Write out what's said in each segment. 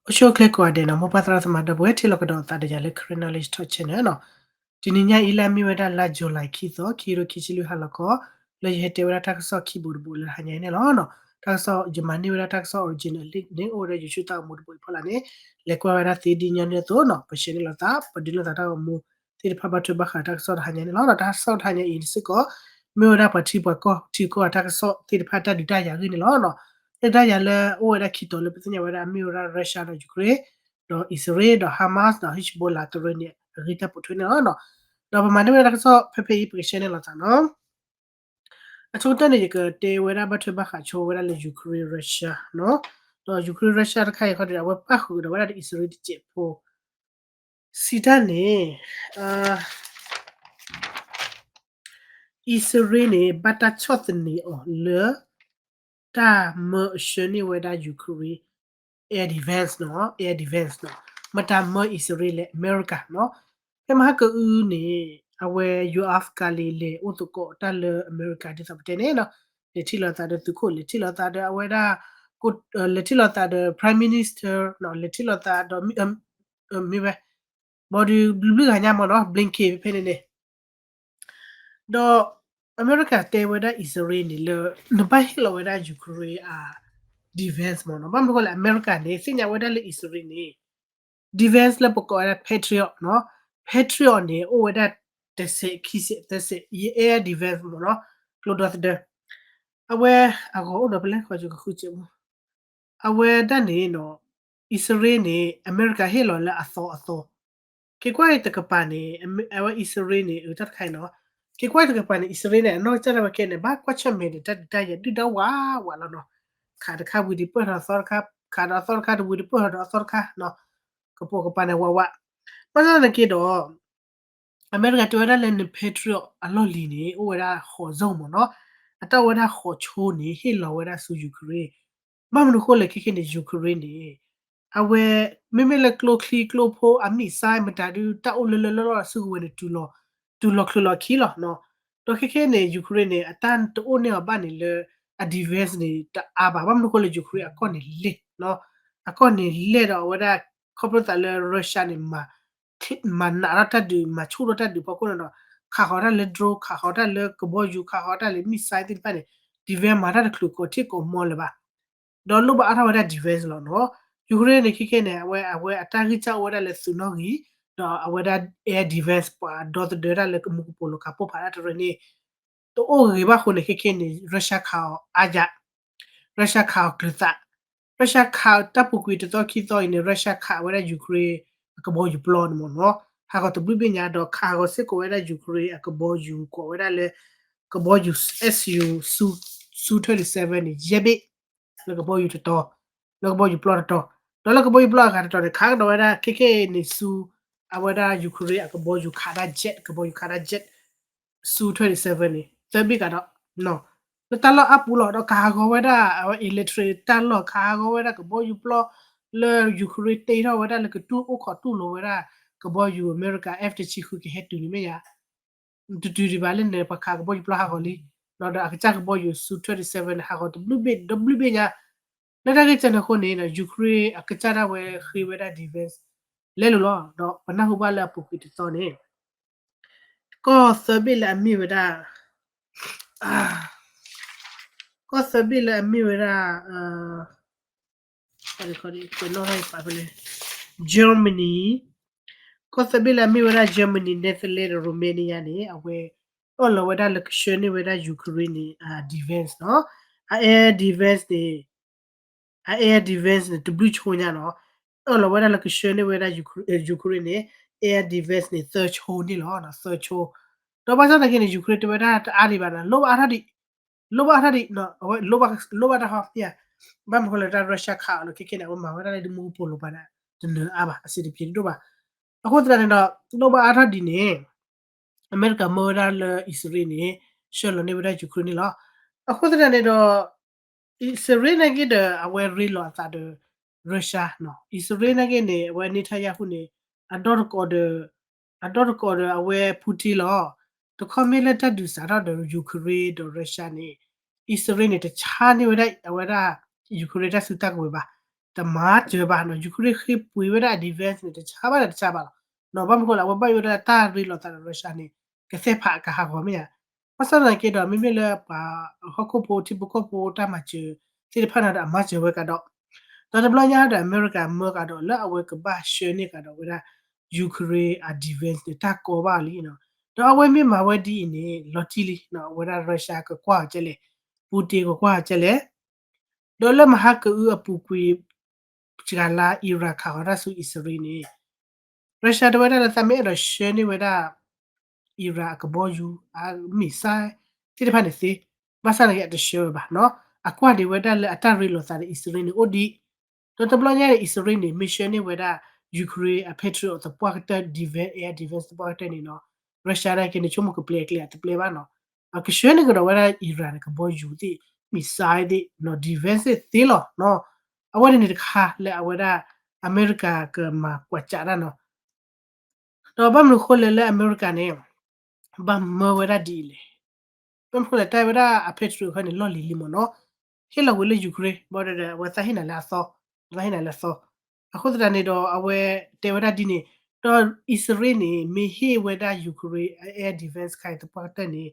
အိၣ်ဆူၣ်အိၣ်ချ့ကိးဂၤဒဲးနီၤ မိၢ်ပၢ်သရၣ်သမါဒီပုၢ်ဝဲၢ် ထံၣ်လိာ်ကဒီးသးဒီးယၤလၢ Karen Knowledge Talk Channel နီၤ. တနံၤညါအံၤလၢအမ့ၢ်ဝဲဒၣ်လါ July ခံသီ ခံကထိခံဆံလွံၢ်ဟါလီၤခီ လၢယဟဲတဲဝဲဒၣ်တၢ်ကစီၣ်ခံဘိတဘိလၢတဟါညါအံၤန့ၣ်လီၤ. တၢ်ကစီၣ်ယမၤန့ၢ်ဝဲဒၣ်တၢ်ကစီၣ် original link န့ၣ် အိၣ်ဝဲဒၣ် YouTube တၢ်ဂီၤမူတဘိအံၤဖီလာ်န့ၣ် လဲၤကွၢ်ဝဲဒၣ်သ့ဒ်ညီနုၢ်အသိးနီၤ ပ share န့ၢ်လိာ်သး ပဒုးလိာ်သးတၢ်ဂီၤမူသ့ၣ်တဖၣ်ဘၣ်ထွဲဘၣ်ဃးတၢ်ကစီၣ်တဟါညါန့ၣ်လီၤ. တၢ်ကစီၣ်တဟါညါအံၤစ့ၢ်ကီး မ့ၢ်ဝဲဒၣ်ပှၤထံပှၤကီၢ်ထံကီၢ်အတၢ်ကစီၣ်သ့ၣ်တဖၣ်တၢ်ဒုးတၢ်ယၤအဂ့ၢ်န့ၣ်လီၤ. တၢ်ဒုးတၢ်ယၤလၢအိၣ်ဝဲဒၣ်ခံတီၤလၢပသ့ၣ်ညါဝဲဒၣ် အမ့ၢ်ဝဲဒၣ် Russia ဒီး Ukraine ဒီး အံၣ်စရ့လး ဒီး Hamas ဒီး Hezbollah တရၢန့ၣ် အဂ့ၢ်တၢ်ပိာ်ထွဲန့ၣ်လီၤ. ဒီးပမၤန့ၢ်ဝဲဒၣ်တၢ်ကစီၣ်ဖဲဖဲအံၤ ပက share န့ၢ်လိာ်သးနီၤ. အဆိကတၢၢ်န့ၣ် ယကတဲဝဲဒၣ်ဘၣ်ထွဲဘၣ်ဃးဆိဝဲဒၣ်လၢ Ukraine Russia နီၤ. ဒီး Ukraine Russia တခါအံၤခီဒီး အဝဲပၣ်ဃုာ်ဒီးဝဲဒၣ်ဒီး အံၣ်စရ့လးတစဲးဖိ စံးတၢ်န့ၣ် အံၣ်စရ့လးန့ၣ် ဘၣ်တၢ်ဆီၣ်သနံးအီၤလၢ တၢ်မၢအဆှၢန့ၢ်ဝဲဒၣ် Ukraine air defense နီၤ air defense နီၤ မ့ၢ်တၢ်မၢအံၣ်စရ့လးလၢအမဲရကၤနီၤ. ဖဲမဟါကအုန့ၣ် အဝဲ Yoav Gallant လဲၤအိၣ်သကိးတၢ်လၢအမဲရကၤဒ်သိးပတဲန့ၣ်နီၤ လဲၤထံၣ်လိာ်သးဒီးသုးခိၣ် လဲၤထံၣ်လိာ်သးဒီးအဝဲဒၣ် လဲၤထံၣ်လိာ်သးဒီး Prime Minister နီၤ လဲၤထံၣ်လိာ်သးဒီး မ့ၢ်ဝဲ ဘၣ်ဒီးဘျုးဘျုးဂၤညါမ့ၢ်နီၤ Blinken ဖဲဖဲန့ၣ်န့ၣ် ဒီးအမဲရကၤတဲဝဲဒၣ်အံၣ်စရ့လးန့ၣ်လၢ နဘၣ်ဟ့ၣ်လီၤဝဲဒၣ် Ukraine အ defense မ့ၢ်နီၤ. ဘၣ်မနုၤဃိလဲၣ် အမဲရကၤန့ၣ် သ့ၣ်ညါဝဲဒၣ်လၢအံၣ်စရ့လးန့ၣ် defense လၢပကိးဝဲဒၣ် Patriot နီၤ Patriot န့ၣ် အိၣ်ဝဲဒၣ်တဆံး ခံဆံ သၢဆံ air defense မ့ၢ်နီၤ ကျိဒီသဒၢ အဝဲအဂီၤအိၣ်ဒီးဖဲလဲၣ် ခီကကဃုစဲးမူ အဝဲဒၣ်န့ၣ်နီၤ အံၣ်စရ့လးန့ၣ် အမဲရကၤဟ့ၣ်လီၤလၢအသီအသီ က့ၤကွၢ်တကပၤန့ၣ် အဝဲအံၣ်စရ့လးန့ၣ် အတၢ်တခါအံၤနီၤ က့ၤကွၢ်တကပၤန့ၣ် အံၣ်စရ့လးန့ၣ် အနီၢ်ကစၢ်ဒၣ်ဝဲခဲန့ၣ် ဘၣ်ကွၢ်ဆၢၣ်မဲာ်ဒီးတၢ်ဒုးတၢ်ယၤဒုၣ်ဒါဝးဝးလီၤနီၤ. ခးတခါဝံၤဒီးပၢၢ်ထီၣ်အသီတခါ ခးဒီးအသီတခါတဝံၤဒီးပၢၢ်ထီၣ်ဒီးအသီတခါ ကပိာ်ကပၤန့ၣ်ဝးဝး ဘၣ်ဆၣ်သနာ်က့ဒီး အမဲရကၤတဲဝဲဒၣ်လၢန Patriot အလီၢ်လံၤန့ၣ် အိၣ်ဝဲဒၣ်ဃိး zone မ့ၢ်နီၤ အတၢ်အိၣ်ဝဲဒၣ်ဃိးဆိန့ၣ် ဟ့ၣ်လီၤဝဲဒၣ်ဆူ Ukraine ဘၣ်မနုၤဃိလဲၣ်ခဲခဲန့ၣ် Ukraine န့ၣ် အဝဲ မ့မ့ၢ်လၢကျိချံကျိဖိအ missile မတၤဒုး တၢ်အိၣ်လၢလၢလီၢ်လီၢ်အစုကဝဲၤန့ၣ် တုၤလီၤချုးလီၤခံလီၤနီၤ. ဒီးခဲခဲန့ၣ် Ukraine န့ၣ် အတၢ်တအိၣ်န့ၢ်အီၤဘၣ်န့ၣ်လၢ အ defense န့ၣ် တအါဘၣ် ဘၣ်မနုၤဃိလၢ Ukraine အကီၢ်န့ၣ်လဲၢ်နီၤ အကီၢ်န့ၣ်လဲၢ်ဒီးအဝဲဒၣ် ခီဖျိသးလၢ Russia န့ၣ် မၤနးထီၣ်တၢ်ဒုး မၤဆူၣ်ထီၣ်တၢ်ဒုးဖီခိၣ်န့ၣ်ဒီး ခးဃီၤတၢ်လၢ drone ခးဃီၤတၢ်လၢကဘီယူၤ ခးဃီၤတၢ်လၢ missile သ့ၣ်တဖၣ်န့ၣ် defense မၤတၢ်တချုးကိးထံၣ်ကိးမီလၢၤဘၣ် ဒီးလိၣ်ဘၣ်အါထီၣ်ဝဲဒၣ် defense လီၤနီၤ. Ukraine န့ၣ် ခဲခဲန့ၣ် အဝဲ အဝဲအတၢ်ဂံၢ်စၢ်အိၣ်ဝဲဒၣ်လၢသုးနီၣ်ဂံၢ် ဒီးအဝဲဒၣ် air defense ပှၤဒီသဒၢတၢ်လၢကမူကပိာ်လိာ်ကးပိၢ်ဖးဒၣ်တရၢန့ၣ် တအိၣ်ဂ့ၤဘၣ်ဃိန့ၣ် ခဲခဲန့ၣ် Russia ခးအီၤအါယၤ Russia ခးအီၤကျၢၤသး Russia ခးတၢ်ပူၤကွံာ်တသီခံသီအံၤန့ၣ် Russia ခးဝဲဒၣ် Ukraine အကဘီယူၤပျီန့ၣ်မ့ၢ်နီၤ ဟးဂီၤတဘျုးဘ့ၣ်ညါဒီးခးဂီၤစ့ၢ်ကီးဝဲဒၣ် Ukraine အကဘီယူၤကိးဝဲဒၣ်လၢ ကဘီယူၤ Su Su twenty-seven န့ၣ် ယဲၢ်ဘ့ၣ် လၢကဘီယူၤတတီၤ လၢကဘီယူၤပျီတတီၤ ဒီးလၢကဘီယူၤပျီအဂၤတတီၤန့ၣ် ခးကဒီးဝဲဒၣ်ခဲခဲအံၤန့ၣ်ဆူ အဝဲဒၣ် Ukraine အကဘီယူၤခးဒၣ် jet ကဘီယူၤခးဒၣ် jet Su twenty-seven န့ၣ် သၢဘ့ၣ်ကဒီး လၢတၢ်လီၢ်အါပူၤလီၤ ဒီးကဟးဂီၤဝဲဒၣ် အဝဲ electric တၢ်လီၢ် ကဟးဂီၤဝဲဒၣ်ကဘီယူၤပျီ လၢ Ukraine တ့ထီၣ်ဝဲဒၣ်လၢကတူၢ်အိၣ်ခိးတူၢ်လိာ်ဝဲဒၣ် ကဘီယူၤအမဲရကၤ F တဆံဃုကဟဲတုၤန့ၣ်မ့ၢ်ယါ တတုၤဒံးဘၣ်လၢန့ၣ် ပှၤခးကဘီယူၤပျီဟးဂီၤလံ ဒီးအကစၢ်ကဘီယူၤ Su twenty-seven န့ၣ် ဟးဂီၤတဘျုးဘ့ၣ်ဒီဘျုးဘ့ၣ်ညါ လၢတၢ်ဂ့ၢ်ကဲန့ၣ်အဃိန့ၣ် Ukraine အကစၢ်ဒၣ်ဝဲဃ့ဝဲဒၣ် defense လဲလိာ်လီၤ ဒီးပနၢ်ဟူဘၣ်လၢအပူၤကွံာ်တသီန့ၣ် ကီၢ်သၢဘ့ၣ်လၢအမ့ၢ်ဝဲဒၣ် ကီၢ်သၢဘ့ၣ်လၢအမ့ၢ်ဝဲဒၣ် Germany ကီၢ်သၢဘ့ၣ်လၢအမ့ၢ်ဝဲဒၣ် Germany, Netherlands ဒီး Romania န့ၣ် အဝဲ အၢၣ်လီၤဝဲဒၣ်လၢကဆှၢန့ၢ်ဝဲဒၣ် Ukraine န့ၣ် အ defense နီၤ အ air defense န့ၣ် အ air defense န့ၣ် တဘျုးဆိညါနီၤ အၢၣ်လီၤဝဲဒၣ်လၢကဆှၢန့ၢ်ဝဲဒၣ် Ukraine န့ၣ် air defense န့ၣ် သၢဆိန့ၣ်လီၤ သၢဆိ ဒီးဘၣ်ဆၣ်သနာ်က့န့ၣ် Ukraine တဲဝဲဒၣ်တအါဒံးဘၣ်နီၤ လိၣ်ဘၣ်အါထီၣ်ဒံး လိၣ်ဘၣ်အါထီၣ်ဒံး အဝဲလိၣ်ဘၣ်တၢ်ဟီ ဘၣ်မနုၤဃိလၢတၢ် Russia ခးအီၤလီၤ ခဲခဲန့ၣ် အဝဲမၤဝဲဒၣ်လၢဒ်မူကပိာ်လိာ်ပၤဒၣ် တနၢၤအါဘၣ် အဆင်တပြေတဒိၣ်ဘၣ် အဃိသတးန့ၣ်ဒီး လိၣ်ဘၣ်အါထီၣ်ဒံးန့ၣ် အမဲရကၤမၢဝဲဒၣ်လၢအံၣ်စရ့လးန့ၣ် ဆှၢလီၤန့ၢ်ဝဲဒၣ် Ukraine န့ၣ်လီၤ အဃိသတးန့ၣ်ဒီး အံၣ်စရ့လးနာ်က့ဒီး အဝဲရ့လိာ်အသးဒီး Russia နီၤ အံၣ်စရ့လးနာ်က့န့ၣ် အဝဲ Netanyahu န့ၣ် အဒီတကိးဒီး အဒီတကိးဒီး အဝဲ Putin လီၤ တခီမ့ၢ်လၢတၢ်ဒုးစးထီၣ်ဒီး Ukraine ဒီး Russia န့ၣ် အံၣ်စရ့လးန့ၣ် တဆါန့ၢ်ဝဲဒၣ် အဝဲဒၣ် Ukraine တၢ်စုတၢ်ကဝဲၤဘၣ် တမၤစၢၤဘၣ်နီၤ Ukraine ဃ့ပှ့ၤဝဲဒၣ်အ defense န့ၣ် တဆါဘၣ်ဒီးတဆါဘၣ်လီၤ. ဘၣ်မနုၤဃိလဲၣ် အဝဲဘၣ်ယိၣ်ဝဲဒၣ်တၢ်ရ့လိာ်သးဒီး Russia န့ၣ် ကသဲၣ်ဖးကဟးဂီၤမ့ၢ်ဧါ. ဘၣ်ဆၣ်သနာ်က့ဒီး မ့မ့ၢ်လၢပှၤဟီၣ်ခိၣ်ဖိထံဖိကီၢ်ဖိတၢ်မၤစၢၤသ့ၣ်တဖၣ်န့ၣ်ဒီး အမၤစၢၤဝဲကဒီး ဒီးတဘျီညါဒီး အမဲရကၤမၢကဒီးလၢအဝဲကဘၣ်ဆှၢန့ၢ်ကဒီးဝဲဒၣ် Ukraine အ defense န့ၣ် တၢ်ကီဘၣ်လံနီၤ. ဒီးအဝဲမ့ၢ်မၤဝဲဒ်အံၤန့ၣ် လီၤတံၢ်လံနီၤ အဝဲဒၣ် Russia ကကွၢ်အီၤကဲလဲၣ်, Putin ကကွၢ်အီၤကဲလဲၣ် ဒီးလၢမဟါကအုအပူၤကွံာ် စှၤလါ Iran ခးဃီၤတၢ်ဆူ Israel န့ၣ် Russia တဲဝဲဒၣ်လၢသးမ့ၢ်အဲၣ်ဒိးဆှၢန့ၢ်ဝဲဒၣ် Iran အကဘီယူၤ အ missile သ့ၣ်တဖၣ်န့ၣ်သ့, ဘၣ်ဆၣ်သနာ်က့အတဆှၢဝဲဘၣ်နီၤ. အကွၢ်ဒံးဝဲဒၣ်လၢအတၢ်ရ့လိာ်သးဒီး Israel န့ၣ်အိၣ်ဒံး, ဒီးတဘျီညါန့ၣ် Israel န့ၣ် မ့ၢ်ဆှၢန့ၢ်ဝဲဒၣ် Ukraine အ Patriot သပှၢ်ကတၢၢ် defense, air defense သပှၢ်ကတၢၢ်န့ၣ်နီၤ Russia နာ်က့န့ၣ် ဆိကမိၣ်ကပျဲအကျဲအတပျဲဘၣ်နီၤ. အကဆှၢန့ၢ်ကဒီးဝဲဒၣ် Iran န့ၣ် ကဘီယူၤသ့ၣ် missile သ့ၣ်နီၤ defense သ့ၣ်သ့လီၤနီၤ. အဝဲန့ၣ်န့ၣ်တခါလၢအဝဲဒၣ် အမဲရကၤကမၤကွၢ်စးတၢ်နီၤ. ဒီးဘၣ်မနုၤဃိလဲၣ်လၢအမဲရကၤန့ၣ် ဘၣ်မၢဝဲဒၣ်ဒ်အံၤလဲၣ်. ဘၣ်မနုၤဃိလဲၣ် တၢ်ဝဲဒၣ်အ Patriot ခါန့ၣ် လီၢ်လံၤလံမ့ၢ်နီၤ, ဟ့ၣ်လီၤဝံၤလၢ Ukraine ဘၣ်ဒီး အဝဲသးဟ့ၣ်နၤလၢအသီ, သးဟ့ၣ်နၤလၢအသီ. အဃိသတးန့ၣ်ဒီး အဝဲတဲဝဲဒၣ်ဒ်န့ၣ်, ဒီး Israel န့ၣ် မ့ၢ်ဟ့ၣ်ဝဲဒၣ် Ukraine air defense ခါအံၤသပှၢ်ကတၢၢ်န့ၣ်,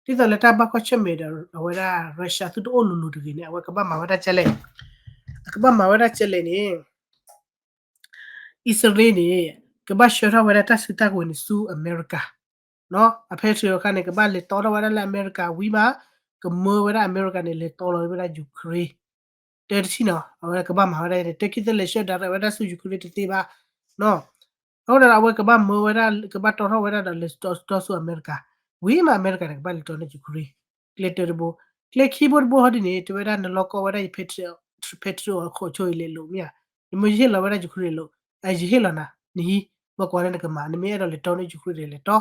ဒ်သိးလၢတၢ်ဘၣ်ကွၢ်ဆၢၣ်မဲာ်ဒီး အဝဲဒၣ် Russia သုတအိၣ်လိၤလိၤတဂ့ၤန့ၣ် အဝဲကဘၣ်မၤဝဲဒၣ်ကဲလဲၣ်, အကဘၣ်မၤဝဲဒၣ်ကဲလဲၣ်န့ၣ် အံၣ်စရ့လးန့ၣ် ကဘၣ်ဆှၢထီၣ်ဝဲဒၣ်တၢ်စုတၢ်ကဝဲၤန့ၣ်ဆူအမဲရကၤ, အ Patriot အခါန့ၣ် ကဘၣ်လဲၤတီထီၣ်ဝဲဒၣ်လၢအမဲရကၤဝံၤမး, ကမၢဝဲဒၣ်အမဲရကၤန့ၣ် လဲၤတီလီၤဝဲဒၣ် Ukraine တၢ်တထံၣ်နီၤ, အဝဲကဘၣ်မၤဝဲဒၣ် တၢ်ခံသ့လဲၤဆှၢ direct ဝဲဒၣ်ဆူ Ukraine တသ့ဘၣ်, အဃိဒီးအဝဲကဘၣ်မၢဝဲဒၣ် ကဘၣ်တီထီၣ်ဝဲဒၣ်ဒီးလဲၤတီဆူအမဲရကၤ, ဝံၤမးအမဲရကၤန့ၣ် ကဘၣ်လဲၤတီန့ၢ် Ukraine, ကျဲတၢတဘိ, ကျဲခံဘိတဘိဟီဒ်န့ၣ် တဲဝဲဒၣ်နလီၢ်ကီဝဲဒၣ်ယ Patriot အခိၣ်ဆိယလဲၤလိာ်မ့ၢ်ဧါ, နမ့ၢ်ယဟ့ၣ်လီၤဝဲဒၣ် Ukraine လဲၤလိာ်, ယဟ့ၣ်လီၤနၤ နဟံး, မ့ၢ်ကွၢ်လၢနကမၤ, နမ့ၢ်အဲၣ်ဒိးလဲၤတီန့ၢ် Ukraine ဒီးလဲၤတီ,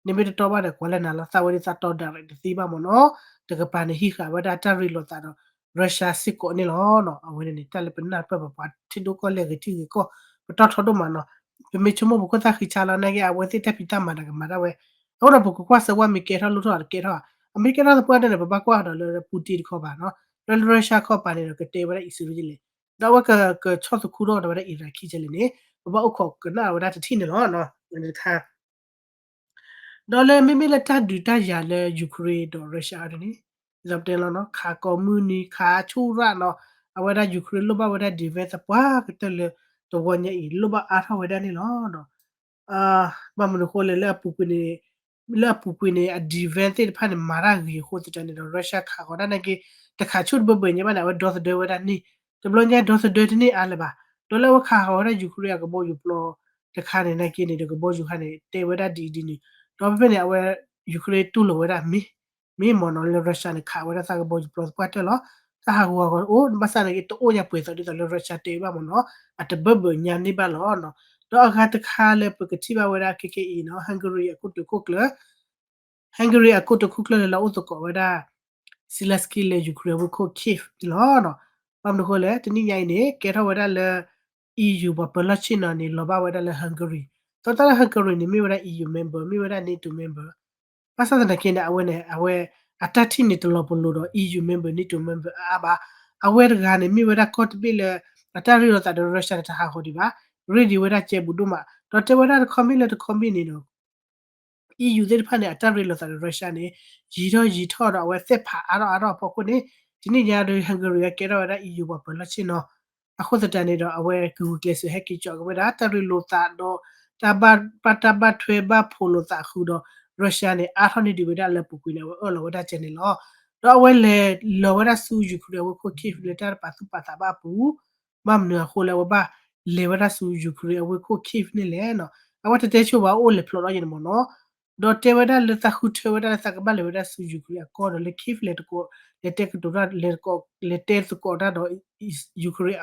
နမ့ၢ်တတီဘၣ်ဒီးကွၢ်လၢနၤလီၤ, သးဝဲဒၣ်သးတီ direct တသ့ဘၣ်မ့ၢ်နီၤ, တကပၤန့ၣ်ဟံးဃာ်ဝဲဒၣ်တၢ်ရ့လိာ်သးဒီး Russia စ့ၢ်ကီးန့ၣ်လီၤ. အဝဲန့ၣ်န့ၣ် တၢ်လၢပနၢ်ပၢၢ်ပပှၤထံဒိၣ်ကီၢ်လဲၢ်ဂ့ၤထံဂ့ၤကီၢ် ပတီၢ်ထီဒိၣ်မးနီၤ, ပမ့ၢ်ဆိကမိၣ်ပခိၣ်သၣ်ဃံဆါလီၤ နာ်က့အဝဲသ့ၣ်တၢ်ဖံးတၢ်မၤဒီးကမၤဒၣ်ဝဲ, အဃိဒီးပကကွၢ်စၢၤဝဲမ့ၢ်ကဲထီၣ်လိၣ်ထီၣ်ဒီးကဲထီၣ်, အမ့ၢ်ကဲထီၣ်သပှၢ်တၢၢ်န့ၣ် ပဘၣ်ကွၢ်ဒီးလၢ Putin တခီပၤနီၤ, လၢ Russia ခီပၤန့ၣ်ဒီးကတဲဝဲဒၣ်အံၣ်စရ့လး, ဒီးအဝဲကဆီၣ်သခူထီၣ်ဒီးဝဲဒၣ် Iran ခံကလဲၣ်န့ၣ်, ပဘၣ်အိၣ်ခိးကနၣ်ဝဲဒၣ်တထံၣ်န့ၣ်လီၤ. တခါ ဒီးလၢမ့မ့ၢ်လၢတၢ်ဒုးတၢ်ယၤလၢ Ukraine ဒီး Russia အံၤန့ၣ်, ဒ်သိးပတဲလီၤနီၤ, ခးကိးမုၢ်နံၤ ခးဆူၣ်ရၣ်နီၤ, အဝဲဒၣ် Ukraine လိၣ်ဘၣ်ဝဲဒၣ် defense သပှၢ်ကတၢၢ်လၢ တဝီညါအံၤ လိၣ်ဘၣ်အါထီၣ်ဝဲဒၣ်န့ၣ်လီၤ. ဘၣ်မနုၤအဃိလဲၣ် လၢအပူၤကွံာ်န့ၣ်, လၢအပူၤကွံာ်န့ၣ် အ defense သ့ၣ်တဖၣ်န့ၣ် မၤတၢ်ဂ့ၤအဃိသတးန့ၣ်ဒီး Russia ခးဃီၤတၢ်နာ်က့ တခးဆူၣ်တဘၢဘၢညါဘၣ်န့ၣ် အဝဲဒီသဒၢဝဲဒၣ်န့ၣ်, တဘျီညါဒီသဒၢတန့ၢ်အါလၢၤဘၣ်, ဒီးလၢအဝဲခးဃီၤဝဲဒၣ် Ukraine အကဘီယူၤပျီတခါန့ၣ် နာ်က့န့ၣ်ဒီး ကဘီယူၤခါန့ၣ် တဲဝဲဒၣ်ဒ်အံၤဒ်န့ၣ်, ဒီးဖဲဖဲန့ၣ် အဝဲ Ukraine တူၢ်လိာ်ဝဲဒၣ်မ့ၢ်, မ့ၢ်မ့ၢ်နီၤ လၢ Russia န့ၣ် ခးဝဲဒၣ်သးကဘီယူၤပျီသပှၢ်တၢၢ်လီၤ. တၢ်ဟးဂူာ်ဟးဂီၤအိၣ် ဘၣ်ဆၣ်နာ်က့ တအိၣ်ညါပှဲၤသိးဒ်သိးလၢ Russia တဲဘၣ်မ့ၢ်နီၤ, အတဘၢဘၢညါန့ၢ်ဘၣ်လီၤ. ဒီးအဂၤတခါလၢပကထံၣ်ဘၣ်ဝဲဒၣ်ခဲကနံၣ်အံၤနီၤ Hungary အခိၣ်တခိၣ်ကျၢၢ် Hungary အခိၣ်တခိၣ်ကျၢၢ်လၢလၢအိၣ်သကိးဝဲဒၣ် Zelensky လၢ Ukraine အဝ့ၢ်ခိၣ် Kyiv န့ၣ်လီၤ. ဘၣ်မနုၤအဃိလဲၣ် တနံၣ်ညါအံၤန့ၣ် ကဲထီၣ်ဝဲဒၣ်လၢ EU ပှၤပၢၤလီၢ်ဆ့ၣ်နီၤန့ၣ် လီၤဘၣ်ဝဲဒၣ်လၢ Hungary, ဒီးတၢ်လၢ Hungary န့ၣ် မ့ၢ်ဝဲဒၣ် EU member, မ့ၢ်ဝဲဒၣ် NATO member, ဘၣ်ဆၣ်သနာ်က့န့ၣ် အဝဲန့ၣ် အဝဲ အတၢ်ထံၣ်န့ၣ်တလီၤပလိာ်ဒီး EU member, NATO member အါအါဘၣ်. အဝဲတဂၤန့ၣ် မ့ၢ်ဝဲဒၣ်ကီၢ်တဘ့ၣ်လၢ အတၢ်ရ့လိာ်သးဒီး Russia န့ၣ် တဟးဂီၤဒံးဘၣ်, ရ့ဒံးဝဲဒၣ်ကဲဘူးဒိၣ်မး, ဒီးတဲဝဲဒၣ်တခီမ့ၢ်လၢတခီမ့ၢ်န့ၣ်ဒီး EU သ့ၣ်တဖၣ်န့ၣ် အတၢ်ရ့လိာ်သးဒီး Russia န့ၣ် ယံာ်ထီၣ်ယံာ်ထီၣ်ဒီး အဝဲသ့ၣ်ဖးအါထီၣ်အါထီၣ်အဖီခိၣ်န့ၣ်, တနံၣ်ညါဒီး Hungary ကဲထီၣ်ဝဲဒၣ် EU ပှၤပၢၤလီၢ်ဆ့ၣ်နီၤ, အဃိသတးန့ၣ်ဒီး အဝဲကဂုာ်ကျဲးစၢးဟဲက့ၤကၠီက့ၤဝဲဒၣ် တၢ်ရ့လိာ်သးဒီး တၢ်ဘၣ် ဘၣ်တၢ်ဘၣ်ထွဲဘၣ်ဖိးလိာ်သးဃုာ်ဒီး Russia န့ၣ် အါထီၣ်န့ၢ်ဒံးဝဲဒၣ်လၢအပူၤကွံာ်န့ၣ် အဝဲအၢၣ်လီၤဝဲဒၣ်ကဲန့ၣ်လီၤ. ဒီးအဝဲလဲၤလီၤဝဲဒၣ်ဆူ Ukraine အဝ့ၢ်ခိၣ် Kyiv လၢတၢ်တပာ်သူၣ်ပာ်သးဘၣ်အပူၤ, ဘၣ်မနုၤအဃိလၢအဝဲဘၣ်လဲၤဝဲဒၣ်ဆူ Ukraine အဝ့ၢ်ခိၣ် Kyiv န့ၣ်လဲၣ်နီၤ, အဝဲတတဲဆိဘၣ်အိၣ်လဲၤဖျိးထီၣ်ယဲန့ၣ်မ့ၢ်နီၤ, ဒီးတဲဝဲဒၣ်လၢသးဃုထၢဝဲဒၣ်လၢသးကဘၣ်လဲၤဝဲဒၣ်ဆူ Ukraine အကီၢ်ဒီးလၢ Kyiv လဲၤတကိး လဲၤတဲကတိၤတၢ် လဲၤတကိး လဲၤတဲသကိးတၢ်ဒီး Ukraine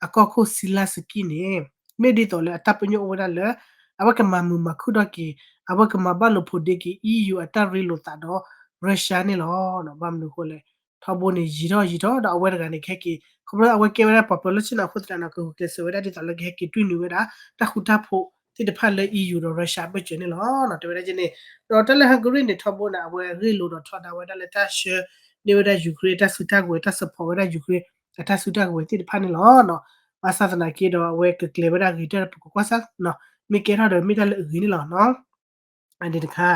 အကီၢ်ခိၣ် Zelensky န့ၣ် မ့ၢ်ဒ်သိးလၢအတၢ်ပညိၣ်အိၣ်ဝဲဒၣ်လၢ အဝဲကမၤမုာ်မၤခုၣ်ထီၣ်က့ၤ အဝဲကမၤဘၣ်လိာ်ဖိးဒ့က့ၤ EU အတၢ်ရ့လိာ်သးဒီး Russia န့ၣ်လီၤ. ဘၣ်မနုၤအဃိလဲၣ် ထီဘိန့ၣ် ယံာ်ထီၣ်ယံာ်ထီၣ်ဒီးအဝဲတဂၤန့ၣ် ကဟဲက့ၤ ခီဖျိအဝဲကဲဝဲဒၣ်ပှၤပၢၤလီၢ်ဆ့ၣ်နီၤအဃိသတးန့ၣ် ကဂုာ်ကျဲးစၢးဝဲဒၣ်ဒ်သိးလၢကဟဲက့ၤတွံၢ်နုာ်ဝဲဒၣ် တၢ်ဃူတၢ်ဖိးသ့ၣ်တဖၣ်လၢ EU ဒီး Russia ဘၢၣ်စၢၤန့ၣ်လီၤ. တဲဝဲဒၣ်က့န့ၣ် ဒီးတၢ်လၢ Hungary န့ၣ် ထီဘိန့ၣ် အဝဲဂ့ၢ်လိာ်ဒီးထီဒါဝဲဒၣ်လၢတၢ်ဆှၢန့ၢ်ဝဲဒၣ် Ukraine တၢ်စုတၢ်ကဝဲၤ တၢ် support ဝဲဒၣ် Ukraine အတၢ်စုတၢ်ကဝဲၤသ့ၣ်တဖၣ်န့ၣ်လီၤ. ဘၣ်ဆၣ်သနာ်က့ဒီး အဝဲကကျဲၤဝဲဒၣ်ဂ့ၤတၢ်ဒီး ပကကွၢ်စၢ်နီၤ, မ့ၢ်ကဲထီၣ်ဒီးမ့ၢ်တၢ်လၢအဂ့ၤန့ၣ်လီၤနီၤ. အန့ၣ်တခါ,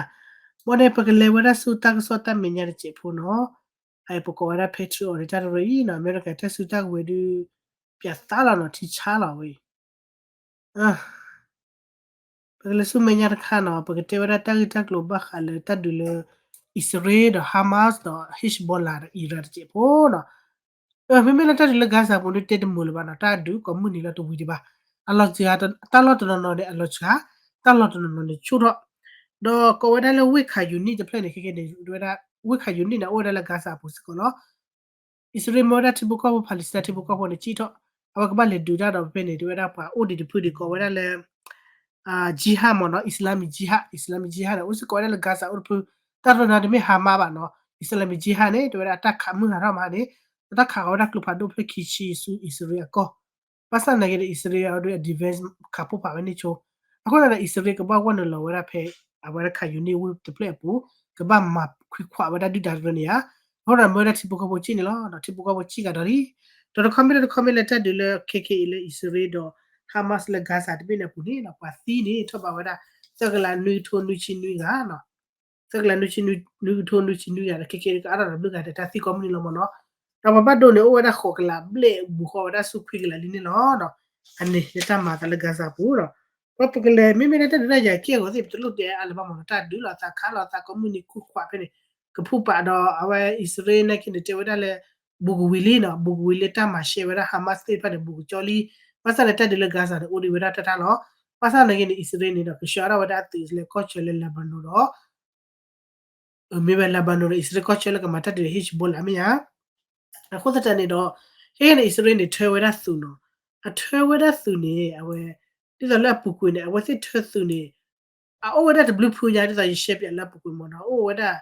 ဘၣ်န့ၣ် ပကလဲၤဝဲဒၣ်ဆူတၢ်ကစီၣ်တၢ်မဲာ်ညါတစဲးဖိနီၤ, အပကိးဝဲဒၣ် Patriot န့ၣ် တၢ်တရၢအံၤနီၤ, အမဲရကၤတၢ်စုတၢ်ကဝဲၤဒုး ပၠးသးလီၤနီၤ, ထံဆါလီၤဝဲအံၤ ပကလဲၤဆူမဲာ်ညါတခါနီၤ, ပကတဲဝဲဒၣ်တၢ်ဂ့ၢ်တၢ်ကျိၤဘၣ်ဃးလၢတၢ်ဒုးလၢ အံၣ်စရ့လးဒီး Hamas ဒီး Hezbollah ဒီး Iran တစဲးဖိနီၤ. မ့မ့ၢ်လၢတၢ်ဒုးလၢ Gaza ပူၤဒုးတဲတမုာ်လၢၤဘၣ်နီၤ, တၢ်ဒုးကိးမုၢ်နံၤလီၤတဝံၤဒံးဘၣ်. အလီၤစှၤ တၢ်လီၢ်တနီၤနီၤန့ၣ် အလီၤစှၤ, တၢ်လီၢ်တနီၤနီၤန့ၣ်ဆူၣ်ထီၣ်, ဒီးကိးဝဲဒၣ်လၢ ဝ့ၢ်ခၣ်ယူနံၣ်တဖျၢၣ်န့ၣ် ခဲကဲန့ၣ် ဝဲဒၣ် ဝ့ၢ်ခၣ်ယူနံၣ်န့ၣ် အိၣ်ဝဲဒၣ်လၢ Gaza အပူၤစ့ၢ်ကီးလီၤ. အံၣ်စရ့လးမၢဝဲဒၣ်ထံဖိကီၢ်ဖိ Palestine ထံဖိကီၢ်ဖိန့ၣ် ကံၣ်ထီၣ်, အဝဲကဘၣ်လဲၤဒုးတၢ်ဒီးဖဲန့ၣ် တဲဝဲဒၣ်ပှၤအိၣ်ဒံးတဖုဒံးကိးဝဲဒၣ်လၢ Jihad မ့ၢ်နီၤ, Islamic Jihad, Islamic Jihad န့ၣ် အိၣ်စ့ၢ်ကီးဝဲဒၣ်လၢ Gaza အိၣ်တဖု, တၢ်တနီၤတမ့ၢ် Hamas ဘၣ်နီၤ, Islamic Jihad န့ၣ် တဲဝဲဒၣ်အတၢ်ခးမုၢ်ဟးထီၣ်မးန့ၣ်, တၢ်ခးဃီၤဝဲဒၣ်ကျိဖးဒိၣ်ဖျၢၣ်ခံဆံဆူအံၣ်စရ့လးအကီၢ် ဘၣ်ဆၣ်သနာ်က့ဒီး အံၣ်စရ့လးအဒုးအ defense ခးပိၢ်ဖးဝဲန့ၣ်ဆိ, အဃိသတးဒီး အံၣ်စရ့လးကဘၣ်ဂီၢ်နုာ်လီၤဝဲဒၣ်ဖဲ အဝဲဒၣ်ခၣ်ယူနံၣ်ဝ့ၢ်တဖျၢၣ်အပူၤ, ကဘၣ်မၤခွံခွးဝဲဒၣ်ဒုၣ်ဒါတဖၣ်န့ၣ်ဧါ. အဃိဒီးမၢဝဲဒၣ်ထံဖိကီၢ်ဖိကံၣ်န့ၣ်လီၤ, ဒီးထံဖိကီၢ်ဖိကံၣ်ကဒီးလံ. ဒီးတခီမ့ၢ်လၢတခီမ့ၢ်လၢတၢ်ဒုးလၢ ခဲကဲအံၤလၢအံၣ်စရ့လးဒီး Hamas လၢ Gaza တဘ့ၣ်န့ၣ်အပူၤန့ၣ် ပှၤသံန့ၣ်ထီၣ်ဘးဝဲဒၣ် သၢကလးနွံကထိနွံဆံနွံဂၤ သၢကလးနွံကထိနွံဆံနွံဂၤဒီး ခဲကဲအံၤကအါထီၣ်ဒီးဘျုးဂၤဒီးတၢ်သံကိးမုၢ်နံၤလီၤမ့ၢ်နီၤ. ဒီးပှၤဘၣ်ဒိန့ၣ် အိၣ်ဝဲဒၣ်ဃိးကလးဘျဲၣ် ဘူးဃီၤဝဲဒၣ်ဆူခွံကလးလံန့ၣ်လီၤ. အန့ၣ်လၢတၢ်မၤအသးလၢ Gaza ပူၤဒီး ပှၤပကလဲၤ မ့မ့ၢ်လၢတၢ်ဒုးတၢ်ယၤကဲအဂီၢ်သ့ၣ် ပတလိၣ်တဲအါလၢၤဘၣ်မ့ၢ်နီၤ, တၢ်ဒုးလီၤသးခးလီၤသးကိးမုၢ်နံၤ ခွံခွးဖဲန့ၣ် ကဖုပာ်ဒီးအဝဲအံၣ်စရ့လးနာ်က့န့ၣ် တဲဝဲဒၣ်လၢ ဘူးကဝံၤလံနီၤ, ဘူးကဝံၤလၢတၢ်မၤရှဲဝဲဒၣ် Hamas သ့ၣ်တဖၣ်န့ၣ် ဘူးကကၠီလံ. ဘၣ်ဆၣ်န့ၣ် တၢ်ဒုးလၢ Gaza န့ၣ် အိၣ်ဒံးဝဲဒၣ်တၢ်တၢ်လီၤ. ဘၣ်ဆၣ်နာ်က့န့ၣ် အံၣ်စရ့လးန့ၣ်ဒီး ကဆှၢထီၣ်ဝဲဒၣ်အသုးလၢကီၢ်ဆၢလၢ Lebanon ဒီး မ့ၢ်ဝဲ Lebanon ဒီး အံၣ်စရ့လးကီၢ်ဆၢလၢကမၤတၢ်ဒုး Hezbollah မ့ၢ်ဧါ. အဃိသတးန့ၣ်ဒီး ခဲကဲန့ၣ် အံၣ်စရ့လးန့ၣ် ထၢဝဲဒၣ်သုးနီၤ, အထၢဝဲဒၣ်သုးန့ၣ် အဝဲ ဒ်သိးလၢအပူၤကွံာ်န့ၣ် အဝဲသ့ၣ်ထၢသုးန့ၣ် အအိၣ်ဝဲဒၣ်တဘျုးဖုညါ ဒ်သိးယရှဲပၠးလၢအပူၤကွံာ်မ့ၢ်နီၤ, အိၣ်ဝဲဒၣ်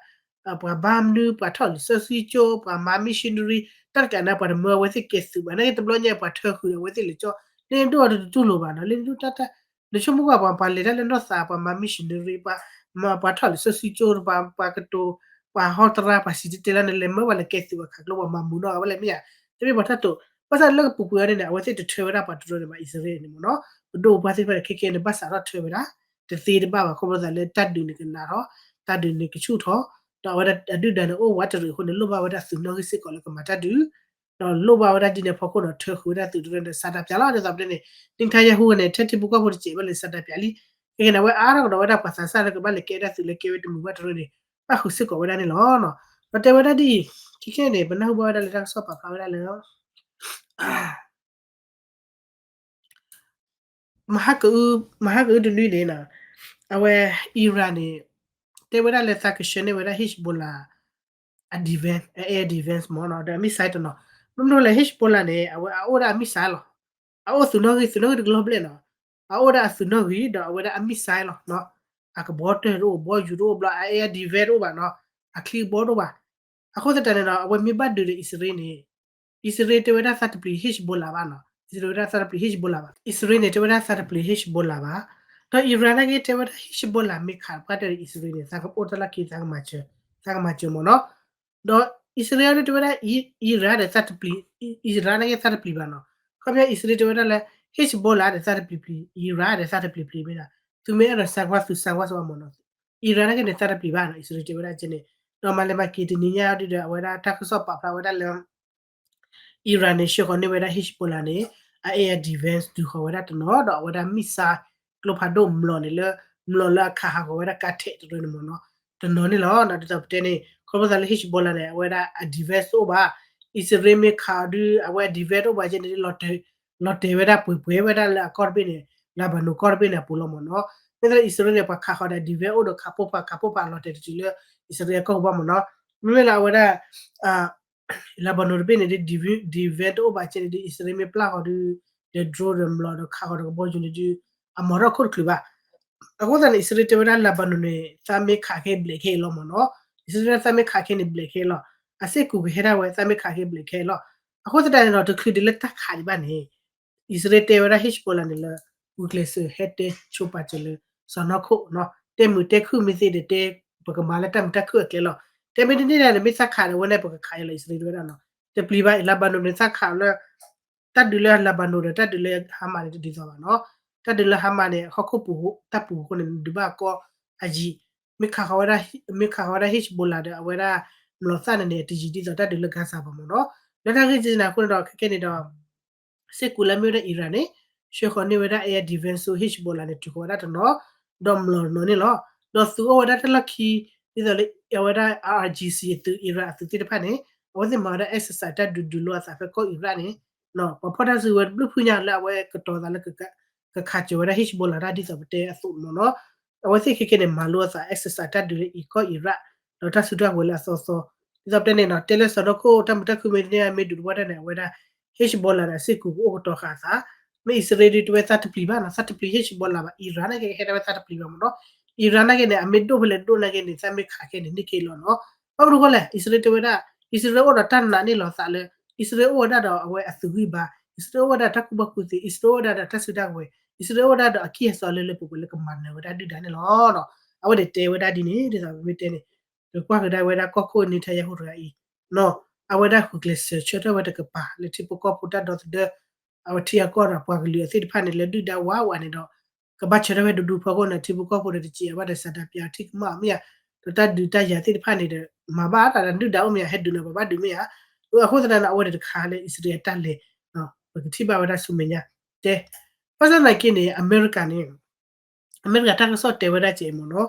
ပှၤဘါမနုၤ ပှၤထီၣ်လံာ်စီဆှံကၠိ ပှၤမၤ missionary တၢ်တကးန့ၣ် ပှၤတမၢအဝဲသ့ၣ်ကဲသုးဘၣ်, နာ်က့တဘျီညါ ပှၤထၢဃုာ်ဒီးအဝဲသ့ၣ်လံာ်ကၠိ လၢဒိၣ်အီၤတတူၢ်လိာ်ဘၣ်နီၤ, လၢဒိၣ်တၢ်တၢ် နဆိကမိၣ်ကွၢ် ပှၤပှၤလဲၤတၢ်လၢနီၢ်သး ပှၤမၤ missionary ပှၤ ပှၤထီၣ်လံာ်စီဆှံကၠိ ပှၤ ပှၤကတိၤ ပှၤဟီတရါ ပှၤစံၣ်တဲၤတဲလီၤန့ၣ် လဲၤမၢပှၤလဲၤကဲသုးပှၤခးကျိ ပှၤမၤမုာ်နီၢ်ဝဲလဲၣ်မ့ၢ်ဧါ, တမ့ၢ်ပှၤတၢ်တိာ်, ဘၣ်ဆၣ်လၢကပူၤကွံာ်အီၤန့ၣ် အဝဲသ့ၣ်တထၢဝဲဒၣ်ပှၤတရၢန့ၣ်ဘၣ် အံၣ်စရ့လးန့ၣ်မ့ၢ်နီၤ, ပဒိၣ်ပှၤသ့ၣ်တဖၣ်န့ၣ် ခဲကဲန့ၣ် ဘၣ်စးထီၣ်ထၢဝဲဒၣ် တသ့တဘၣ်ဘၣ် ခီဖျိသးလၢတၢ်ဒုးန့ၣ်ကနးထီၣ်, တၢ်ဒုးန့ၣ်ကဆူၣ်ထီၣ်, ဒီးအဝဲဒၣ်အဒုၣ်ဒါန့ၣ်အိၣ်ဝးတရံးအဃိန့ၣ် လိၣ်ဘၣ်ဝဲဒၣ်သုးနီၣ်ဂံၢ်စ့ၢ်ကီးလၢကမၤတၢ်ဒုး ဒီးလိၣ်ဘၣ်ဝဲဒၣ်ဒ်န့ၣ်အဖီခိၣ်ဒီး ထၢဃုာ်ဝဲဒၣ်သုးတရၢန့ၣ် စးတၢ်ပၠးလီၤ. ဒ်သိးပတဲန့ၣ် Netanyahu န့ၣ် ထဲထံဖိကီၢ်ဖိတစဲးဘၣ်လၢစးတၢ်ပၠးလံ, ခဲကဲန့ၣ် အဝဲအါထီၣ်ကဒီးဝဲဒၣ်ပှၤသးစၢ်လၢကဘၣ်လဲၤကဲဒၣ်သုးလၢကဲဝဲတမုာ်ဘၣ်တရၢန့ၣ် ဘၣ်ဃုာ်စ့ၢ်ကီးဝဲဒၣ်န့ၣ်လီၤ. ဒီးတဲဝဲဒၣ်ဒ်အံၤ, ခဲကဲန့ၣ် ပနၢ်ဟူဘၣ်ဝဲဒၣ်လၢတၢ်ကစီၣ်ပာ်ဖျါဝဲဒၣ်လၢ မဟါကအု မဟါကအုတနွံန့ၣ်နီၤ, အဝဲ Iran န့ၣ် တဲဝဲဒၣ်လၢသးကဆှၢန့ၢ်ဝဲဒၣ် Hezbollah အ defense အ air defense မ့ၢ်နီၤ ဒီးအ missile တနီၤ, မ့ၢ်မနုၤလဲၣ် Hezbollah န့ၣ် အဝဲအအိၣ်ဒၣ်အ missile လီၤ, အအိၣ်သုးနီၣ်ဂံၢ် သုးနီၣ်ဂံၢ်တကလီၢ်ဘျဲၣ်နီၤ, အအိၣ်ဒၣ်အသုးနီၣ်ဂံၢ်ဒီးအဝဲဒၣ်အ missile လီၤ, အကဘီတၢၢ်တအိၣ် ဘီယူၤတအိၣ်ဘျီ အ air defense တအိၣ်ဘၣ်နီၤ, အချံကဘီတအိၣ်ဘၣ်. အဃိသတးန့ၣ်ဒီး အဝဲမ့ၢ်ဘၣ်ဒုးဒီးအံၣ်စရ့လးန့ၣ် အံၣ်စရ့လးတဲဝဲဒၣ်သးတပျံၤ Hezbollah ဘၣ်နီၤ, အံၣ်စရ့လးတဲဝဲဒၣ်သးတပျံၤ Hezbollah ဘၣ်, အံၣ်စရ့လးန့ၣ် တဲဝဲဒၣ်သးတပျံၤ Hezbollah ဘၣ်, ဒီး Iran နာ်က့တဲဝဲဒၣ် Hezbollah မ့ၢ်ခးပှၢ်တၢၢ်ဒီးအံၣ်စရ့လးန့ၣ် သးကအိၣ်တၢ်လီၢ်ခံ သးကမၤစၢၤ, သးကမၤစၢၤမ့ၢ်နီၤ, ဒီးအံၣ်စရ့လးဒုးတဲဝဲဒၣ် Iran ဒီးသးတပျံၤ, Iran နာ်က့သးတပျံၤဘၣ်နီၤ, ခီပညီအံၣ်စရ့လးတဲဝဲဒၣ်လၢ Hezbollah ဒီးသးတပျံၤပျံၤ Iran ဒီးသးတပျံၤပျံၤမ့ၢ်ဒၣ်, သုမ့ၢ်အဲၣ်ဒိးဆါကွၢ် သုဆါကွၢ်စ့ၢ်ကီးမ့ၢ်နီၤ, Iran နာ်က့န့ၣ် သးတပျံၤဘၣ်နီၤ, အံၣ်စရ့လးတဲဝဲဒၣ်ကဲန့ၣ်, ဒီးမၤလဲၤမၤက့ၤတနံၤညါဒုးဒီး အဝဲဒၣ်တၢ်ကစီၣ်ပာ်ဖျါဝဲဒၣ်လၢ Iran န့ၣ် ဆှၢဃီၤန့ၢ်ဝဲဒၣ် Hezbollah န့ၣ် အ air defense တုၤဃီၤဝဲဒၣ်တနီၤ ဒီးအဝဲဒၣ် missile ကျိဖးဒိၣ်မျိာ်န့ၣ်လၢ မျိာ်လၢအခးဟးဂီၤဝဲဒၣ်ကါထဲးတရၢန့ၣ်မ့ၢ်နီၤ, တနီၤန့ၣ်လီၤ. ဒ်သိးပတဲန့ၣ် ခီဖျိသးလၢ Hezbollah န့ၣ် အဝဲဒၣ်အ defense တအိၣ်ဘၣ်, အံၣ်စရ့လးမ့ၢ်ခးအီၤဒုး အဝဲအ defense တအိၣ်ဘၣ်ကဲန့ၣ် လီၤတဲာ်ဝဲဒၣ်ပှဲၤပှဲၤဝဲဒၣ်လၢအကီၢ်တဘ့ၣ်န့ၣ် Lebanon ကီၢ်တဘ့ၣ်န့ၣ်အပူၤလီၤမ့ၢ်နီၤ. မ့ၢ်သးလၢအံၣ်စရ့လးန့ၣ် ပှၤခးဃီၤဒီး defense အိၣ်ဒီးခးပိၢ်ဖး ခးပိၢ်ဖးလီၤတဲာ်တတုၤလၢ အံၣ်စရ့လးကီၢ်ပူၤဘၣ်မ့ၢ်နီၤ. မ့မ့ၢ်လၢအဝဲဒၣ် Lebanon တဘ့ၣ်န့ၣ်ဒုး defense တအိၣ်ဘၣ်ကဲန့ၣ်ဒုး အံၣ်စရ့လးမ့ၢ်ပျၢ်ဃီၤဒုး ဒီး drone ဒီးမျိာ်ဒီးခးဃီၤဒီးကဘီယူၤန့ၣ်ဒုး အမၤထီၣ်ခိၣ်တချုးဘၣ်. အဃိသတးန့ၣ် အံၣ်စရ့လးတဲဝဲဒၣ် Lebanon န့ၣ် သးမ့ၢ်ခးခဲအံၤဘျဲးခဲအံၤလီၤမ့ၢ်နီၤ. အံၣ်စရ့လးသးမ့ၢ်ခးခဲန့ၣ်ဘျဲးခဲအံၤလီၤ. အစ့ၢ်ကီးကဟဲဒၣ်ဝဲ သးမ့ၢ်ခးခဲဘျဲးခဲအံၤလီၤ. အဃိသတးန့ၣ်ဒီး တချုးဒ်လၢတၢ်ခးဒံးဘၣ်န့ၣ် အံၣ်စရ့လးတဲဝဲဒၣ် Hezbollah န့ၣ်လၢ ဂုာ်ကျဲးစၢးဟဲတဲဆိပာ်စၢၤလၢ စီၤနီၢ်ခိၣ်နီၤ. တဲမုာ်တဲခုၣ်မ့ၢ်သ့ဒီးတဲ ပကမၤလၢတၢ်မုာ်တၢ်ခုၣ်အကျဲလီၤ. တဲမ့ၢ်တန့ၢ်ဒၣ်န့ၣ် မ့ၢ်သးခးဒီးဝဲန့ၣ် ပကခးအံၤလီၤ အံၣ်စရ့လးတဲဝဲဒၣ်နီၤ. တပျံၤဘၣ် Lebanon န့ၣ်သးခးလၢ တၢ်ဒုးလၢ Lebanon ဒီးတၢ်ဒုးလၢ Hamas န့ၣ် တဒ်သိးဘၣ်နီၤ. တၢ်ဒုးလၢ Hamas န့ၣ် ဟီၣ်ခိၣ်ပူၤတၢ်ပူၤအဃိန့ၣ် ဒုးဘၣ်ကီၢ်အယံၤ, မ့ၢ်ခးဃီၤဝဲဒၣ် မ့ၢ်ခးဃီၤဝဲဒၣ် Hezbollah ဒီးအဝဲဒၣ် မျိာ်သၣ်န့ၣ်န့ၣ် တယံၤဒ်သိးတၢ်ဒုးလၢ Gaza ဘၣ်မ့ၢ်နီၤ. လၢတၢ်ဂ့ၢ်ကဲန့ၣ်အဃိန့ၣ်ဒီး ခဲကဲန့ၣ်ဒီး စ့ၢ်ကီးလၢမ့ၢ်ဝဲဒၣ် Iran န့ၣ် ဆှၢဃီၤန့ၢ်ဝဲဒၣ် air defense ဆိ Hezbollah န့ၣ် တုၤဃီၤဝဲဒၣ်တနီၤ, ဒီးမျိာ်တနီၤန့ၣ်လီၤ. ဒီးသုးအိၣ်ဝဲဒၣ်တၢ်လီၢ်ခံ ဒ်သိးလၢအဝဲဒၣ် IRGC အသုး Iran အသုးသ့ၣ်တဖၣ်န့ၣ် အဝဲသ့ၣ်မၤဝဲဒၣ် exercise တၢ်ဒုးဒုးလိအသးဖဲကီၢ် Iran န့ၣ်, ပှၤဖီၣ်တၢ်စုကဝဲၤတဘျုးဖုညါလၢအဝဲကတီၤသးလၢ ကခးစၢၤဝဲဒၣ် Hezbollah တၢ်ဒ်သိးပတဲအသိးမ့ၢ်နီၤ. အဝဲသ့ၣ်ခဲကဲန့ၣ် မၤလိအသး exercise တၢ်ဒုးလၢအံၤကီၢ် Iran ဒီးတၢ်စုတၢ်ကဝဲၤလၢအသီသီ, ဒ်သိးပတဲန့ၣ်နီၤ တဲလၢစီၤနီၢ်ခိၣ်တၢ်မုာ်တၢ်ခုမ့ၢ်တန့ၢ်မ့ၢ်ဒုးတဝီတၢ်န့ၣ် အဝဲဒၣ် Hezbollah န့ၣ် အစ့ၢ်ကီးကအိၣ်ကတီၤဃာ်အသး, မ့ၢ်အံၣ်စရ့လးဒုးတဝဲသးတပျံၤဘၣ်နီၤ သးတပျံၤ Hezbollah ဘၣ် Iran နာ်က့ဟဲဒၣ်ဝဲသးတပျံၤဘၣ်မ့ၢ်နီၤ. Iran နာ်က့န့ၣ် အမ့ၢ်ဒိၣ်ဖဲလဲၣ်ဒိၣ်နာ်က့န့ၣ် သးမ့ၢ်ခးခဲန့ၣ် န့ၢ်က့ၤလီၤနီၤ. ဘၣ်မနုၤဃိလဲၣ် အံၣ်စရ့လးတဲဝဲဒၣ် အံၣ်စရ့လးအိၣ်ဒီးတၢ်နာ်န့ၢ်လီၤသးလၢ အံၣ်စရ့လးအိၣ်ဝဲဒၣ်ဒီးအဝဲအသုးဂံၢ်ဘါ, အံၣ်စရ့လးအိၣ်ဝဲဒၣ်ဒီးတၢ်ကူၣ်ဘၣ်ကူၣ်သ့, အံၣ်စရ့လးအိၣ်ဝဲဒၣ်ဒီးတၢ်စုတၢ်ကဝဲၤ, အံၣ်စရ့လးအိၣ်ဝဲဒၣ်ဒီးအကံၢ်အစီလၢလၢပှဲၤပှဲၤလၢကမၤနၢၤဝဲဒၣ်ဒုၣ်ဒါန့ၣ်လီၤ. အဝဲန့ၣ်တဲဝဲဒၣ်ဒ်န့ၣ် ဒ်သိးပမ့ၢ်တဲန့ၣ် ပကွၢ်ကဒါဝဲဒၣ်ကီၢ်ခိၣ် Netanyahu တဂၤအံၤ အဝဲဒၣ်ဃုာ်ကျဲးစၢးဆၢထၢၣ်ဝဲတကပၤ လၢထံဖိကီၢ်ဖိတၢ်ဒီသဒၢ အဝဲထံအကီၢ်ဒီးပှၤကလုာ်အသ့ၣ်တဖၣ်န့ၣ် လၢဒုၣ်ဒါဝးဝးန့ၣ်ဒီး ကဘၣ်ဆၢထၢၣ်ဝဲဒူဒူဖီခိၣ်န့ၣ် ထံဖိကီၢ်ဖိဒီးတစံးအဘၣ်ဒီး ဆန္ဒပြ ထံကမၣ်အီၤမ့ၢ်ဧါ, ဒီးတၢ်ဒုးတၢ်ယၤသ့ၣ်တဖၣ်န့ၣ်ဒီး မၤဘၣ်တၢ်ဒုၣ်ဒါအိၣ်မ့ၢ်ဧါ, ဟဲဒုးန့ၣ် ပဘၣ်ဒုးမ့ၢ်ဧါ. အဃိသတးန့ၣ် အဝဲန့ၣ်တခါလၢအံၣ်စရ့လးအတၢ်လဲၤ ပကထံၣ်ဘၣ်ဝဲဒၣ်ဆူမဲာ်ညါ, တဲ, ဘၣ်ဆၣ်သနာ်က့န့ၣ် အမဲရကၤန့ၣ် အမဲရကၤတၢ်ကစီၣ်တဲဝဲဒၣ်ကဲအံၤမ့ၢ်နီၤ,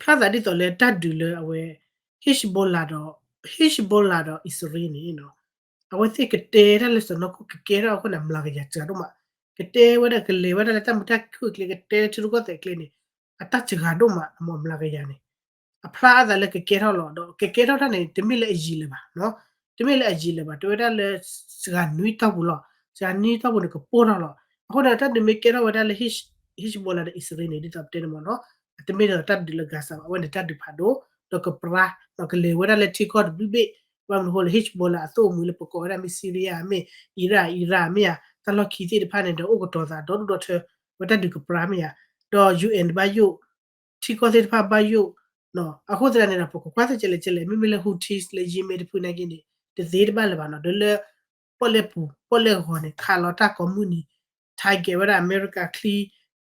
ဖျါသးဒ်သိးလၢတၢ်ဒုးလၢအဝဲ Hezbollah ဒီး Hezbollah ဒီးအံၣ်စရ့လးန့ၣ် အဝဲသ့ၣ်ကတဲတၢ်လၢစီၤနီၢ်ခိၣ်ကကဲထီၣ်အဃိန့ၣ် မျးကယၤစှၤဒိၣ်မး, ကတဲဝဲဒၣ်ကလဲၤဝဲဒၣ်လၢတၢ်မုာ်တၢ်ခုၣ်အကျဲ ကတဲလၢထံရူၢ်ကီၢ်သဲးအကျဲန့ၣ် အတၢ်စှၤဒိၣ်မး အမ့ၢ်မျးကယၤန့ၣ် အဖျါအသးလၢကကဲထီၣ်လီၤ ဒီးကကဲထီၣ်တၢ်န့ၣ် တမ့ၢ်လၢအယံာ်လၢၤဘၣ်, တမ့ၢ်လၢအယံာ်လၢၤဘၣ် တဲဝဲဒၣ်လၢ စှၤနွံတီၢ်ပူၤလီၤ, စှၤနွံတီၢ်ပူၤန့ၣ် ကပိၢ်ထီၣ်လီၤ. အဃိန့ၣ် တၢ်ဒုးမ့ၢ်ကဲထီၣ်ဝဲဒၣ်လၢ Hezbollah ဒီးအံၣ်စရ့လးန့ၣ် ဒ်သိးပတဲန့ၣ်မ့ၢ်နီၤ, အတမ့ၢ်ဒ်သိးတၢ်ဒုးလၢ Gaza ဘၣ် အဝဲန့ၣ်တၢ်ဒုးဖးဒိၣ် ဒီးကပြါ ဒီးကလဲၤဝဲဒၣ်လၢထံကီၢ်တဘျုးဘ့ၣ်, ဘၣ်မနုၤဃိလၢ Hezbollah အသိၣ်အမှံၤလၢပကိးဝဲဒၣ်မ့ၢ် Syria မ့ၢ် Iraq Iraq မ့ၢ်ဧါ တၢ်လီၢ်ခံသ့ၣ်တဖၣ်န့ၣ်ဒီး အိၣ်ကတီၤသးဒီဒူၣ်ဒီထၢ ဝဲတၢ်ဒုးကပြါမ့ၢ်ဧါ, ဒီး UN ဘၣ်ယိၣ် ထံကီၢ်သ့ၣ်တဖၣ်ဘၣ်ယိၣ်, အဃိသတးန့ၣ်ဒီး ပကကွၢ်သ့ၣ်ကလဲၣ်ကလဲၣ် မ့မ့ၢ်လၢ Houthis လၢ Yemen တဖုနာ်က့န့ၣ် တသ့တဘၣ်လၢၤဘၣ်နီၤ, ဒီးလၢ ပီၣ်လဲၣ်ပူၤ ပီၣ်လဲၣ်ဂီၤန့ၣ် ခးလီၤတၢ်ကိးမုၢ်နံၤ, target ဝဲဒၣ်အမဲရကၤချံ,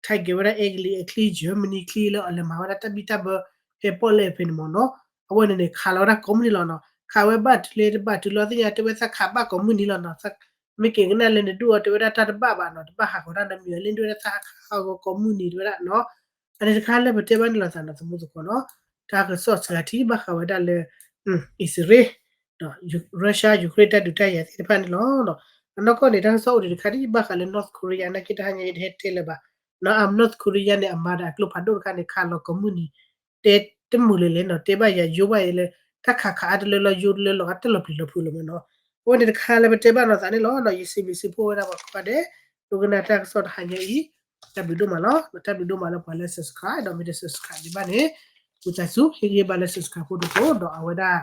target ဝဲဒၣ်အဲကလံးအချံ, Germany ချံလၢအလဲၤမၤဝဲဒၣ်တၢ်ဘံၣ်တၢ်ဘၢ ဖဲပီၣ်လဲၣ်ဖဲန့ၣ်မ့ၢ်နီၤ, အဝဲန့ၣ်န့ၣ် ခးလီၤဝဲဒၣ်ကိးမုၢ်နံၤလီၤနီၤ, ခးဝဲဘၣ်တုၤလၢတဘၣ်တုၤလီၤသ့ၣ်ညါ တဲဝဲသးခးဘၣ်ကိးမုၢ်နံၤလီၤနီၤ, မ့ၢ်က့ၤကနၣ်လၢနဒုၣ်အီၤ တဲဝဲဒၣ်တၢ်တဘၣ်ဘၣ်နီၤ, တဘၣ်ဟးဂီၤတၢ်နီတမံၤ လၢဒုၣ်ဝဲဒၣ်သးခးဂီၤကိးမုၢ်နံၤတဲဝဲဒၣ်နီၤ, အန့ၣ်တခါလၢပတဲဘၣ်န့ၣ်လီၤသးနီၤ သမူသကိးနီၤ, တၢ်ကစီၣ်စှၤထံဘၣ်ဃးဝဲဒၣ်လၢ အံၣ်စရ့လး ဒီး Russia Ukraine တၢ်ဒုးတၢ်ယၤသ့ၣ်တဖၣ်န့ၣ်လီၤ. အနီၢ်ကီၢ်န့ၣ် တၢ်ကစီၣ်အိၣ်ဒံးတခါဒ်ဘၣ်ဃးလၢ North Korea နာ်က့တဟါညါယတဟဲတဲလၢၤဘၣ်, နီၤ အ North Korea န့ၣ် အမၤဒီးအကျိဖးဒိၣ်တခါန့ၣ် ခးလီၤကိးမုၢ်နံၤ, တဲတမုာ်လၢၤလဲၣ်နီၤ, တဲဘၣ်ယၤယိဘၣ်ယဲလၢ တၢ်ခးခးအါတလၢလီၤ ယိတလၢလီၤ အါတလီၤပျံၤလီၤဖုးလီၤမ့ၢ်နီၤ, အဝဲန့ၣ်တခါလၢပတဲဘၣ်နီၤသးန့ၣ်လီၤ. ယစံးဘျုးစံးဖှိၣ်ဝဲဒၣ်ပှၤကိးဂၤဒဲး ဒိကနၣ်တၢ်ကစီၣ်တဟါညါအံၤ, တၢ်ဘျုးဒိၣ်မးလီၤ. တၢ်ဘျုးဒိၣ်မးလၢပှၤလၢ subscribe ဒီးမ့ၢ်တ subscribe ဒံးဘၣ်န့ၣ် ဝံသးစူၤ ဟ့ၣ်ဂံၢ်ဘါလၢ subscribe ဖိတဖိ ဒီးအဝဲဒၣ်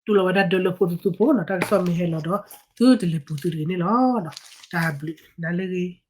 တူၢ်လိာ်ဝဲဒၣ်ဒၢလၢဖိတသူဖိနီၤ, တၢ်ကစီၣ်မ့ၢ်ဟဲလီၤဒီး သုတလဲၤပူၤသုတဂ့ၤန့ၣ်လီၤ. တၢ်ဘျုးနၤလၢအဂ့ၤ.